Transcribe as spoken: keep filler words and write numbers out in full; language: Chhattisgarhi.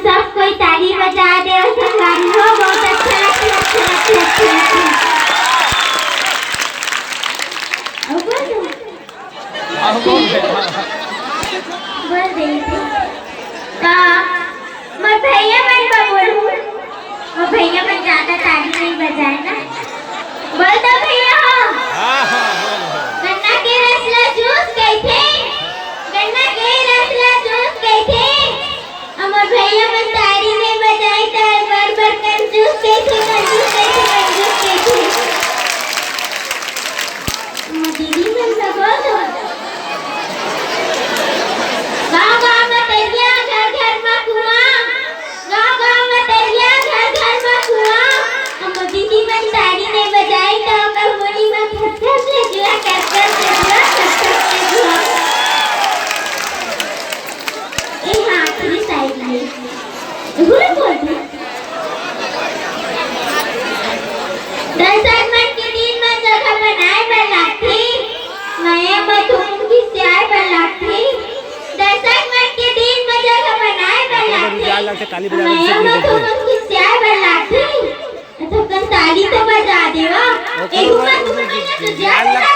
सब कोई ताली बजा दे और संगवारी हो, बहुत अच्छा लगता है, अच्छा लगता है, अच्छा लगता है। और बोल दो। बोल दे। तो मोर भैया मन बर बोलूं, मोर भैया मन ज्यादा ताली नहीं बजाए ना। बोल दो भैया हो। गन्ना के रस ला जूस कहिथे, गन्ना के रस ला जूस कहिथे। हमर भैया मन ताली नहीं बजाए त बर बर कंजूस कहिथे, कंजूस कहिथे, कंजूस कहिथे। हमर दीदी मन ला बोल दो। गाँव गाँव म तरिया, घर घर म कुआं। गाँव गाँव म तरिया, घर घर म कुआं। हमर दीदी मन ताली नहीं बजाए त ओकर मुड़ी म खसखस ले जुआ, खसखस ले जुआ, खसखस ले जुआ। ए हाँ, आखिरी साइड में। घुर बोल दे। दर्शक मन के दिल म जगह बनाए बर लागथे, मया मधुमन खिसियाए बर लागथे। दर्शक मन के दिल म जगह बनाए बर लागथे, ताली बजाए बर मया सीख लेते हैं। मधुमन खिसियाए बर लागथे। अच्छा, कन ताली तो बजा देवा। ओकर एहू बर बर तुमन ला तो ज्यादा